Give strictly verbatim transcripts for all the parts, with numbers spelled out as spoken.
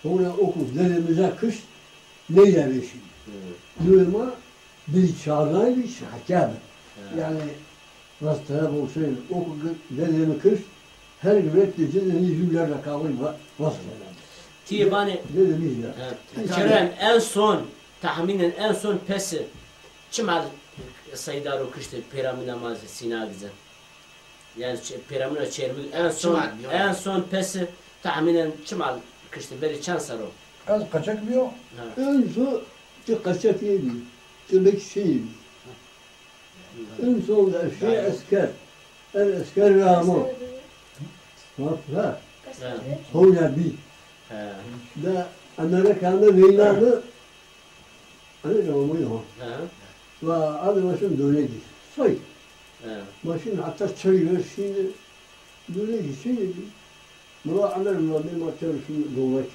Hona oku dedê mi ca kişt, neyra vêşî. Nûyê ma bî çarnay bî, şi hekya bi. Yanî, rast tera bo Huseyîn, oku dedê mi kişt, her gurek de ci de nî jû ler ra kawin va-, rast tera. Tîyê vanê, dedê mi ya. Kerem, en son, tahmînen en son pesi çi mal seydaro kiştê pêramûna ma Sîna Gize? Yanî çe-, pêramûna Çermûg en son, en son pesi tahmînen çi mal kiştî, verî çend serr o? Ez qeçek bîyo. Ha. En son ti qeçek yê bî, ti bek şey bî. En son de şey esker, er esker ramo. Bak ha. Ha. Hona bî. Ha. De Amerika mi veyna mi Hani ne olmuyor ha? He. Va adı başın döneci. Soy. He. Başın hatta çay ver şimdi döneci şimdi. Mula alır mı bir mater şimdi dolak.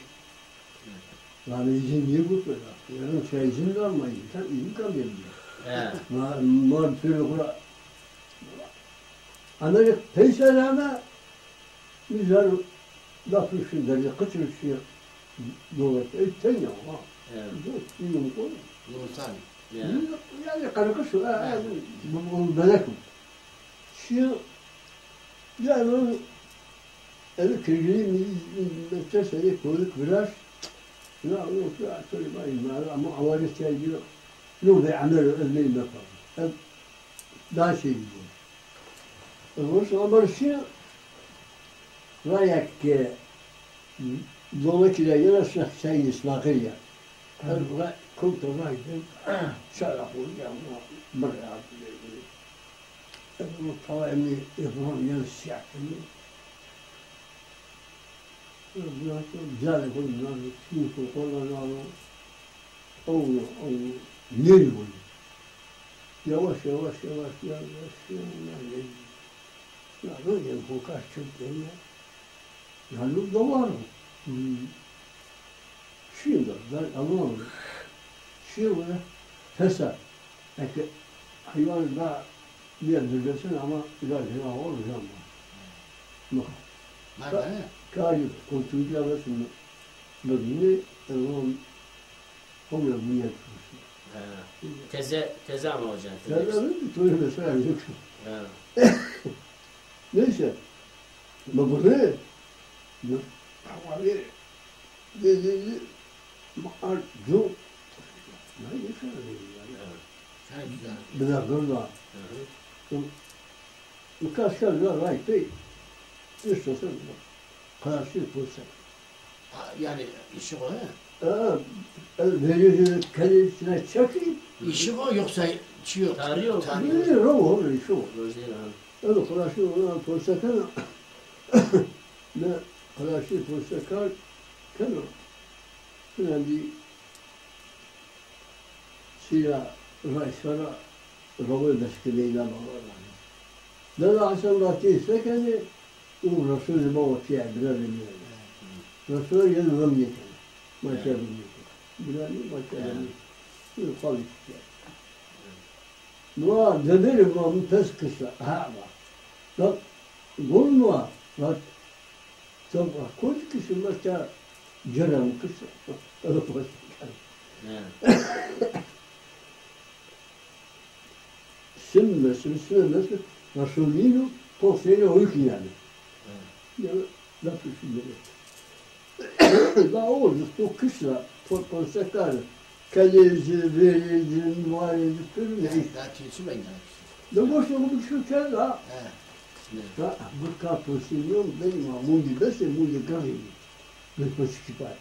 Lan izin niye bu kadar? Yarın çay izin de almayın. Tam izin kalmıyor. He. Ma, ma bir türlü kura. Amerika peyser ama Mizar lafı şu derdi, kıtır şu dolayı, e, tenya ama. Evet. Yok, bilmiyorum konu. Yunustan. Evet. Yani karıkı şu, ha, ha, bu, bu, bu, belek mi? Şu, yani, evi kirgili mi, mi, mi, ters evi koyduk biraz. Ya, yok, ya, şöyle bayım, ama avaret şey diyor. Yok, ve amel, ölmeyin, yapalım. Daha şey diyor. Ondan sonra ama şey, raya ke dola ki de yine şah-, şey, İsmail ya. Her bura kultu raydı. Şara bu ya, bu, bu ya. Bu tava emi, yapamam, yanı siyah emi. Ondan sonra güzel koyun, yanı, şimdi koyun, yanı, Oğlu, oğlu, nêrî wayî? Yavaş, yavaş, yavaş, yavaş, yavaş, yavaş. Ya, ben de hokaş çok geliyor. Ya, lu da var mı? Hmm. Şimdi ben anlamadım. Şimdi pesa. Eke hayvan da bir yerde ama biraz daha olacağım. Bak. Ka-, kayıp, kontrolü alırsın. Bak, ne, e, o Homla bûye. He. Teze, teze ama hocam. Teze mi? Toyu mesela yok. He. Neyse. Ma bu ne? Ne? Ama ne? Ne, ne, ne? Ma ar-, co. Ne yaşar yani? He. Bir dakika da. Hı hı. Bu, bu kaç kere ya, vay, pey. Üst olsun. Karşı polise. Ha, yani işi o, he? Ha, e, verici kendisine çekip. İşi o yoksa şey yok. Tarih yok. Tarih yok. Bilmiyorum oğlum, işi o. Rojnê, ha. Öyle karşı olan polise kana. Ne karşı polise kar kana. Falan bir Sîra raysara rawê beskileyna baba ra. Deda Hesen ra tê sekenê û Resûlê ma wa pîya bira de nêyeno. Resûl yeno veng nêkeno. Ma ke veng nêkeno. Bira nê ma ke veng nêkeno. Xalî kişîya. Ma demirê ma mi pes kişa. Ha, va. Da gol ma, va. Tabî, kotî kişî mesela, ci ra mi kişî. He. Sim mesela, sim mesela, nasıl nîno, to seyre oyuk yani. He. Ya, lafı şimdi. La oğlum, to kişî ra, to konsekar. Kelê ci, verê ci, marê ci, pir neyse. Da tî çi ben gelmiştim. Ne boş yok bir şey kez ha. He. Ha, bu kapı siliyorum, benim ha, mundi bese, mundi gayri. Bir paçı kipay.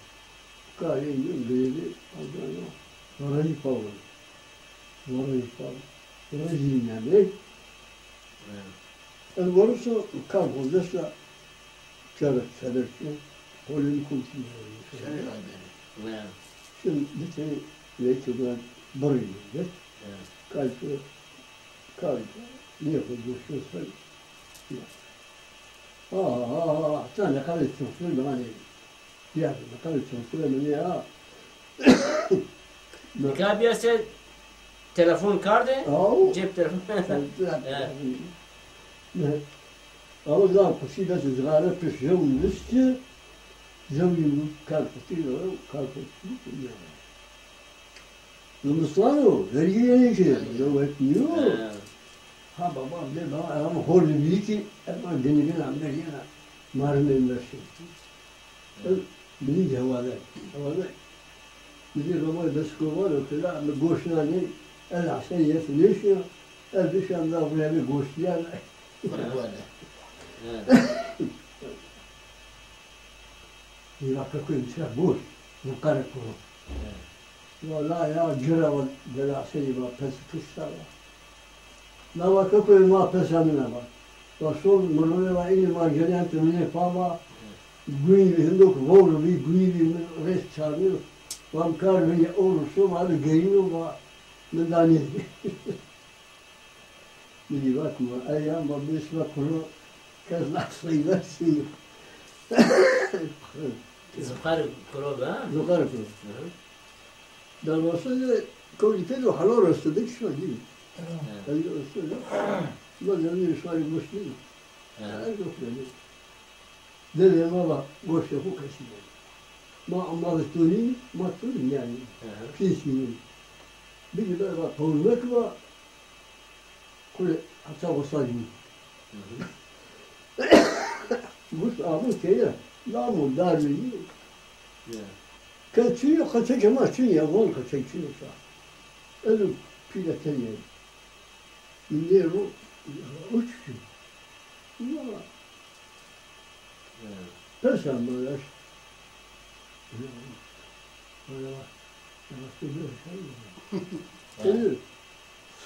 Gayri, bir, bir, bir, Varajî pawlo. Varajî pawlo. Varajî name. He. El varajî kar holdesla. Kere sebebi, polemikum şimdi. Seni kaybedin. Ya. Şimdi bir tane belki ben burayı millet. Ya. Kalkıyor, kalkıyor. Niye koyuyorsun sen? Ya. Aa, aa, aa, sen ne kadar istiyorsun, bana ne? Ya, ne kadar istiyorsun, bana ne ya? Nika bîya se telefon kardê, cep telefon. He. Ama zaman kuşî de cigare pişiyor, müzikçi. Zewcî mi kar qutî ra, kar qutî ra. Zimistan o, vergî yenê ki, zewet nîyo. He. Ha baba, de baba, ama hor de bî ki, ema ginî ginî amber yena, marimê merşê. He. Bî hewade, hewade. Bî baba, bes ko var o, kela, mi goş nanê, el Hesen yet nêşiya, el dişan da buraya bir goş diyen. He. He. Îva keko îmşex goş, ziqare kuro. He. Wala ya cira wa delaseyî va pes kişta va. Na va keko ma pesa min a va. Va sol mirove va înî ma gelen tu minê pa va. He. Gunî bî hindok vewr bî gunî bî min rês çarnîyo. Va mi kar bî ewro so va de gerîno va. Min danî. Mi dî vat ma, ey ya ma bê şima kuro kes na seyda sî. Ziqar kuro be, ha? Ziqar kuro. Hı hı. Darwasa de kewlî pê do halo rastede ki şima dî. Hı. Halo rastede. Ma zerrî şima rê goş nîyo. Hı. Her goş nîyo. Dedê ma va goşê xo qesî beno. Ma, ma de to nî, ma to nî yanî. Hı hı. Pîs nî. Bîrî ver va qewmek va, kule heta xo sacî. Hı hı. Goş amo keye, lamo darbe yî. Ya. Ke çîyo, qeçeke ma çin ya, von qeçek çin sa. Eno pîle tenya. Nêro uç ki. Ya. He. Pesa ma yaş. Ya. Bana bak. Ya bak, bir şey var. He.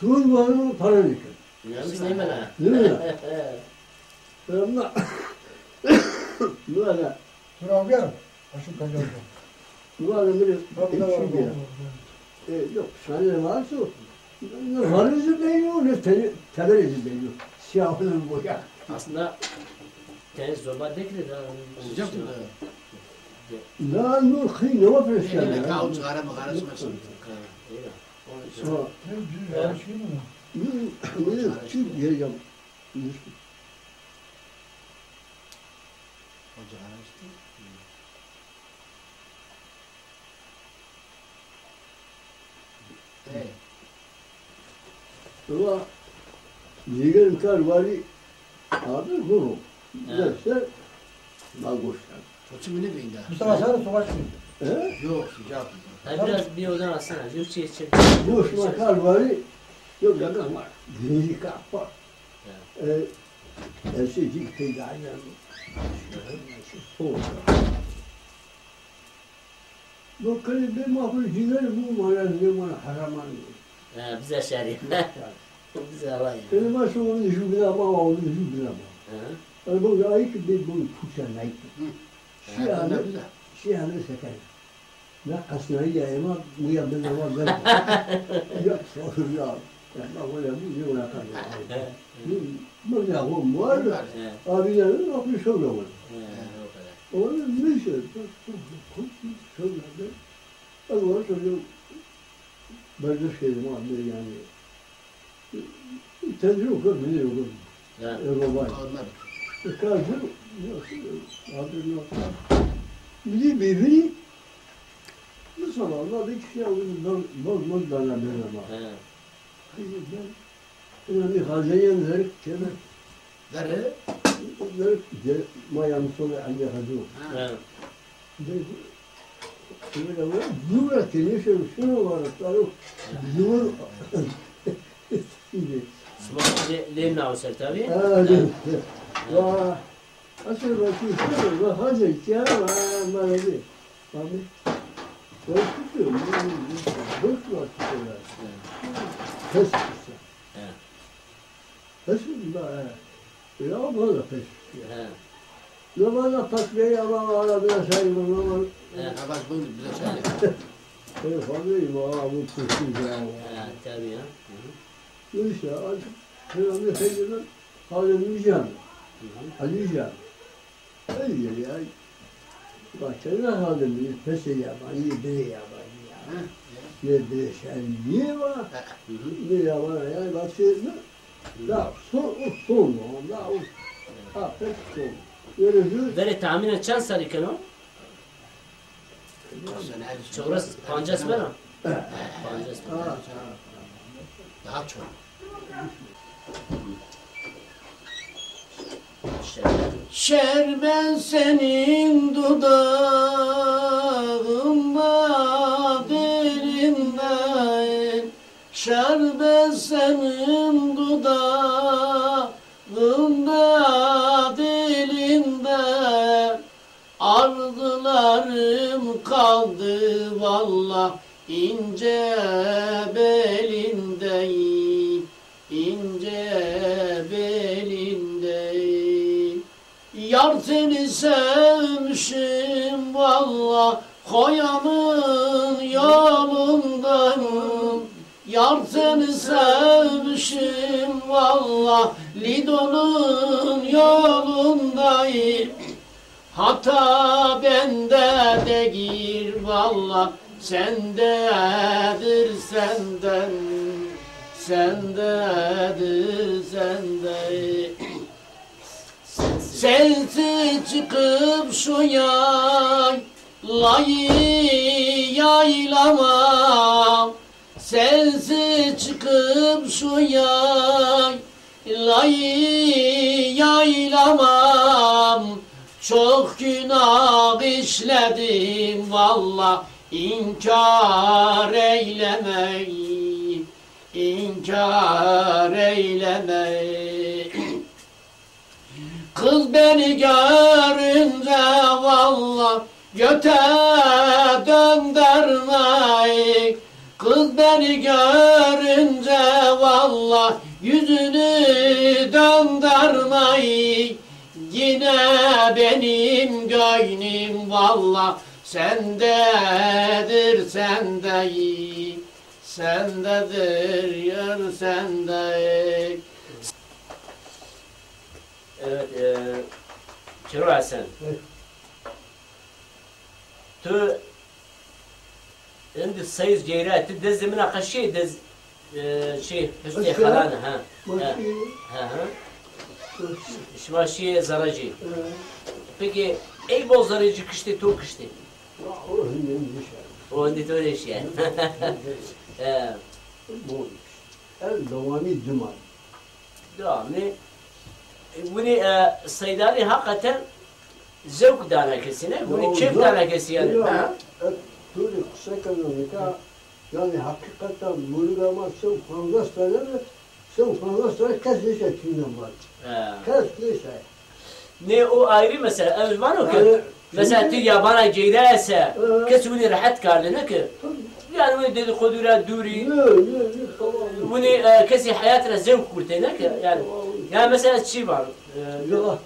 Sor var mı, para ne kadar? Ya, biz ne mena? Ne mena? He. Selamlar. Ne mena? Sor abi ya. Aşım kaçar. Ulan ömrü. Bak, bak, bak, bak. E, yok, şahane var su. Ne varı zü belli, ne te-, teberi zü belli. Siyahının boya. Aslında tenis zoba dekle da. Sıcak mı da? Da nur kıyı ne var pek yani. Ka o cigara mı gara çıkmasın. Ha, iyi ya. Sonra. Ne düz ya, şey mi? Ne, ne, Türk yiyeceğim. O cigara işte. Hey. Ama Cîgerim kar varî abi guru. He. Derse ma goştan. Koçum ne beyinde? Mustafa sen de sokağa çıkın. He? Yok, sıcak. Ha, biraz bir odan alsana. Yok, şey, şey. Goş ma kar varî. Yok, yakın var. Birinci kat var. He. E, derse cik peyda yani. Soğuk. No qirê bê ma xo cîger bû, ma ra zê ma ra heraman. Ha, bize şerî. Bize ray. Qirê ma şo, onu jû bina ma, onu jû bina ma. Hı. Hani bu ayık bir bu Türkçe nayık. Hı. Şi ane, şi ane sefer. Ne kasnayı ya ema, bu ya ben ama ben. Ya, ya. Bak öyle bu ne kadar. Hı. Bu, bu ya bu var. Hı. Abi ya, bak bir şey olmadı. Hı, o kadar. Onu neyse, çok, çok, çok, çok, çok, ama sonra berdiş kelim abi yani. Tecrübe yok, biliyor yok. Ya. E, baba. Kalmadı. E, kaldı. Yok, abi yok. Biri birbirini bu sabahlar bir kişi aldı, bol, bol, bol bana ben ama. He. Hayır, ben Ina mi xazeyên verk keme. Verre? Verk de ma yanlış oldu, Emre Hacı. Ha. De, böyle var, dura tenişe şunu var, taru, dur. Şimdi. Sima lê, lê naw ser tabii. Ha, ha. Va, asıl vakit şunu, va, hazır ki, ha, va, ma ne? Abi, ben tutuyorum, ben, ben, ben, ben tutuyorum. Pes kısa. He. Pes mi? He. Ya bana pes. He. Ya bana pes be, ya bana ara biraz şey, bana bana. He, ha, bak, bunu biraz şey. Ben fazlayım, aa, bu kötü ya. He, tabii ya. Hı hı. Neyse, artık ben onu sevdim. Halledeceğim. Hı hı. Halledeceğim. Ey, ey, ey. Bak, sen ne halde bir pese yabancı, bire yabancı ya. Hı, ya. Ne bire sen niye var? Hı hı. Ne yabancı ya, bak şey mi? Hı. La, son, o son, o, la, o. Ha, pek son. Böyle bir Verê tahmînen çend serrî keno? Çewres, pancas bena? Pancas bena. Daha çok. Şerbet senin dudağında, dilinde, şerbet senin dudağında, dilinde, arzularım kaldı vallah ince belinde, ince belinde. Yar seni sevmişim vallah Koya'nın yolundan. Yar seni sevmişim vallah Lido'nun yolundan. Hata bende değil vallah, sendedir senden, sendedir sende. Sensiz çıkıp şu yaylayı yaylamam. Sensiz çıkıp şu yaylayı yaylamam. Çok günah işledim vallah, inkar eyleme, inkar eyleme. Kız beni görünce vallah göte döndermey. Kız beni görünce vallah yüzünü döndermey. Yine benim gönlüm vallah sendedir, sende. Sendedir yar, sende. Evet, e, Çiro Hesen. Evet. Tu indi seyz geyre, tu dez de mina qeşî, dez, e, şey, Hüsnü Xalan, ha. Ha, ha. Şima şî zerrecî. Evet. Peki, ey bol zerrecî kiştî, tu kiştî? Ya, o hindi nişe. O hindi tu nişe. E. Bol. El dewamî dima. Dewamî. E, winî, e, seydanî hakikaten zewq dana kesî, ne? Winî keyf dana kesî yanî. Ya, ha? E, tu rê qise kena nika, yanî hakikaten muriga ma se û pancas tane mi, se û pancas tane kes nişe çîna ma. Ha. Kes nişe. Nê o ayrı mesele. Ez vano ke, yanî, mesela, tu yabana geyre se, kes winî rehet kardêne ke. Yanî winî dedikodu ra dûrî. Yo, yo, yo, tamam. Winî, e, kesî heyat ra zewq gurtêne ke. Yanî, tamam. Yanî mesela çi var? E, cila-,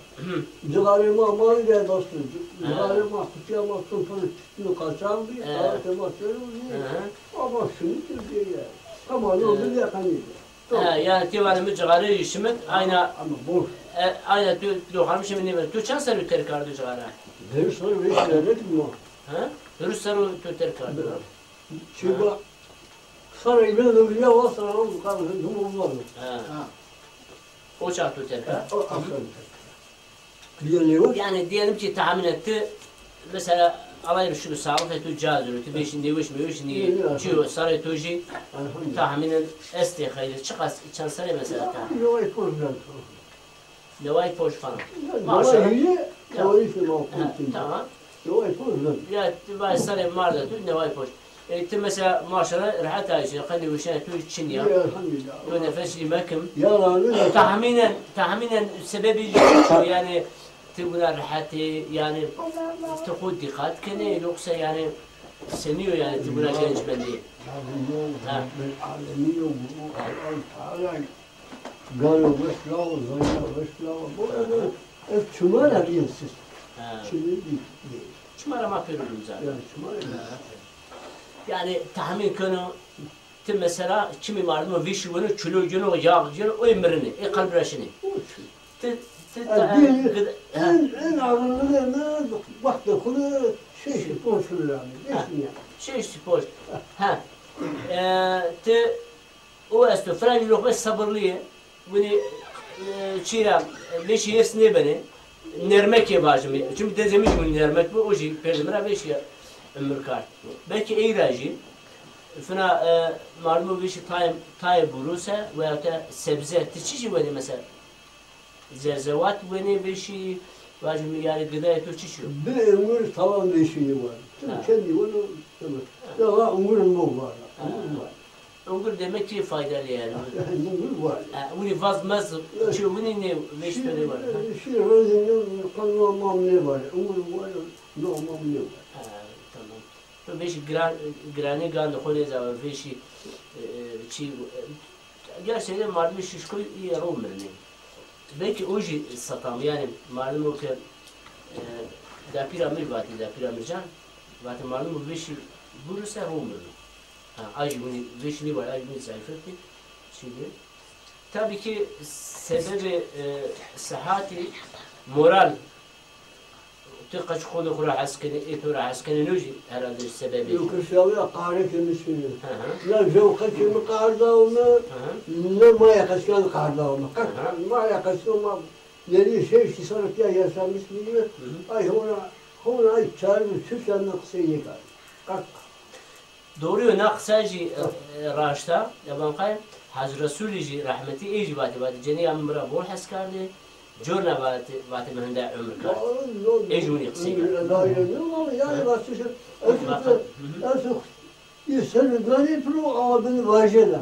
cigarê ma, ma de dostum. Ha. Cigarê ma, kutuya ma, tun pun, tun kaçan bir, ha, davet ma şöyle bir. Hı hı. Ama şimdi Türkiye'ye. Tamam, ne oldu diye kanıydı. Ha, yanî ti vanê mi cixare yî şimit, ayna, ama boş. E, ayna tu doxanî mi şimit nêbeno. Tu çend serrî terk kardo cixare? Hîris serrî vêşî ya, ne bileyim o. Ha? Hîris serrî tu terk kardo. Çiba, serrî bin de ya, o serrî o kadar, ne oldu? Ha. O çax tu terk kard. O akşam terk. Yanî diyelim ki tahminen ti, mesela, Allah'ım şunu sağlık et, tu caziro, tu beşin dewiş mewiş ni, çiyo, sarê tu jî tahminen estê xeyri, çiqas, çend serrî mesela ta? Neway poj falan. Maşallah. Tamam. Ya, ti vay sarê mar de tu, neway poj. E, ti mesela maşallah rehet ayşe, qe nêweşîya tu çin ya. Ya, elhamdülillah. Tu nefes yî mekim. Tahminen, tahminen sebebî çi yo? Yanî ti buna rehet ê, yanî ti xo dîqat kenê, yoksa yanî senî yo yanî ti buna genc mendî? Ha. Galo weş lawo, zayna weş lawo. Bu, bu, ez çima ra bîyim siz. Ha. Çima ra ma pêro bîyim zaten. Ya, çima ra bîyim. Ha. Yanî tahmîn keno, ti mesela kimî mardimo vîşî weno, kilo geno, yağ geno, oy mirinê, ê qelb ra şinê. Ti, ti, en, en ağırlığı ne? Vakti kulu şeş ponc kilo yani. Ha. Şeş ponc. Ha. E, ti O esto, filan loqme sabirlî yê, winî, e, çî ra, e, vêşî hêrs nêbenê, nermekê vajimî. Çimkî dezê mi jî winî nermek bi, o jî pêrdê mi ra vêşîya. Umir kard. Belkî ey ra jî fina, e, mardimo vêşî tayê, tayê buruse veya te sebze, ti çi jî wenê mesela? Zerzewat wenê vêşî, vajî mi yanî gidayê to çi çi yo? Bi engur tamam vêşî nêwano. Tim kendî weno, tamam. Ya la engur mi wano. Engur wano. Engur demek ki faydalı yani. Engur wano. Ha, winî vaz mez çi winî nê vêşî to nêwano. Şî, şî rozî nê, kan no mam nêwano. Engur wano, no mam nêwano. Ha, tamam. To vêşî giran, giranê gandê xo nêzawa, vêşî, e, çî, e, gerçekten mardimê Şişkoy îyê ro mirinê. Belkî o jî setam, yanî mardimo ke, e, dapîra mi vatî, dapîra mi can, vatî mardimo vêşî buruse ro mirino. Ha, a jî winî vêşî nêwano, a jî winî zayfetî, çî bî. Tabî ki sebebê, e, sihatî moral Ti qeç xonê xo ra hes kenê, ê to ra hes kenê, no jî herhalde sebebê. Yo, ke şawiya qehre ke mi şinê. Hı hı. Ne jew qeçê mi qehre dawo mi, hı hı, ne maya qeçîyan qehre dawo mi. Qet, hı hı, maya qeçîyan ma yanî şeş serre pîya yaşamîş bîme. Hı hı. Ay hona, hona ay çar û çil serre qisey nêkerdî. Qet. Doğru yo, na qisa jî, e, e, raşt a. Ya ban qay, Hacı Resulî jî rehmetî ê jî vatê, vatê cenîya mi mi ra bol hes kerdê, corna vatê, vatê mi hende umir kerd. Ê jî winî qisey kerd. Yanî vatê, ez, ez, yê serê ganê piro awa bini vajena.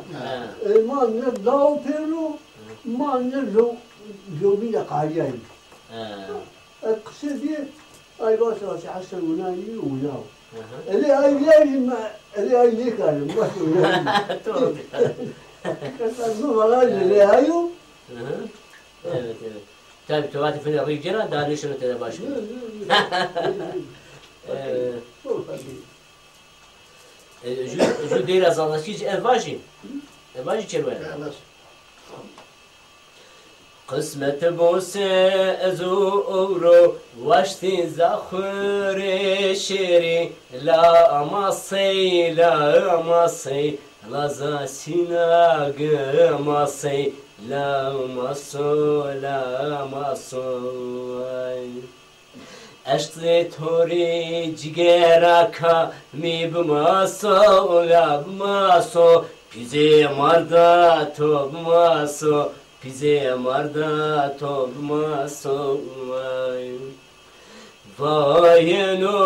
He. E, ma ne daw pêro, ma ne jew, jewbîne qarîyayî. He. E, qise bîye, ay vatê, vatê Hesen wina yî, wina. Hı hı. Elê ay vîyarî ma, elê ay nêkarî, ma wina yî. Doğru. Qesa no vana elê ay o. Hı hı. Evet, evet. Tabii, tu vatê fine rî cêra, daha nêşeno tede baş. Yo, yo, yo. Ee, Doğru, tabii. E, ju, ju deyra zazakî ci ez vajî. Ez vajî çerwene. Qismet bo se ez o ewro waştî za xurê şêrî, la ama sey, la ama sey, la za sîna gi ama sey, la ama so, la ama so. Ay. Eşqê to rê cigera ka mi bimaso, ya bimaso, pîzê marda to bimaso, pîzê marda to bimaso. Vayê no,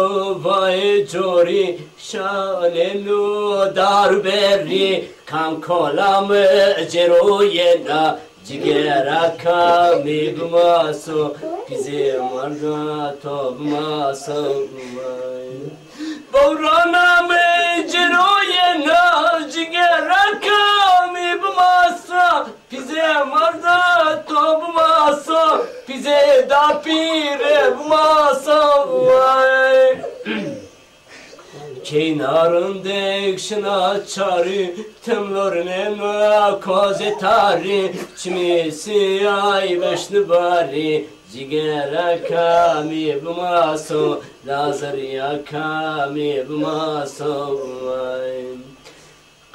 vayê corî, şanê no dar berî, kam kola mi cêro yena, Cigera ka mi bimaso, pîzê marda to bimaso. Bawrana mi cêro yena, cigera ka mi bimaso, pîzê marda to bimaso, pîzê dapîre bimaso. Keyna rindek şina çarî, tim lornena kozê tarî, çimê siyay veşni barî, cigera ka mi bimaso, lazirya ka mi bimaso. Ay.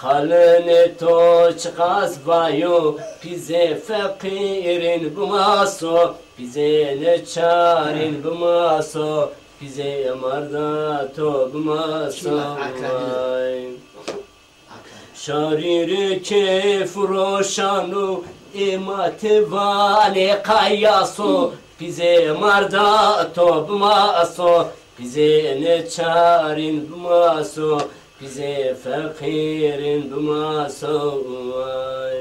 Qalê to çiqas vayo, pîzê feqîrîn bimaso, pîzê neçarîn bimaso, pîzê marda to bimaso. Vay. Şarî rê keyf roşano, ê ma ti vanê qayaso, pîzê marda to bimaso, pîzê neçarîn bimaso, pîzê feqîrîn bimaso. Ay.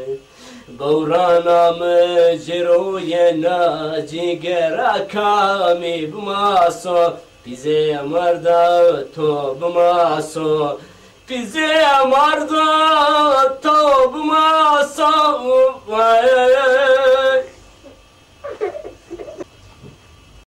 Bawrana mi cêro yena, cigera ka mi bimaso, pîzê marda to bimaso, pîzê marda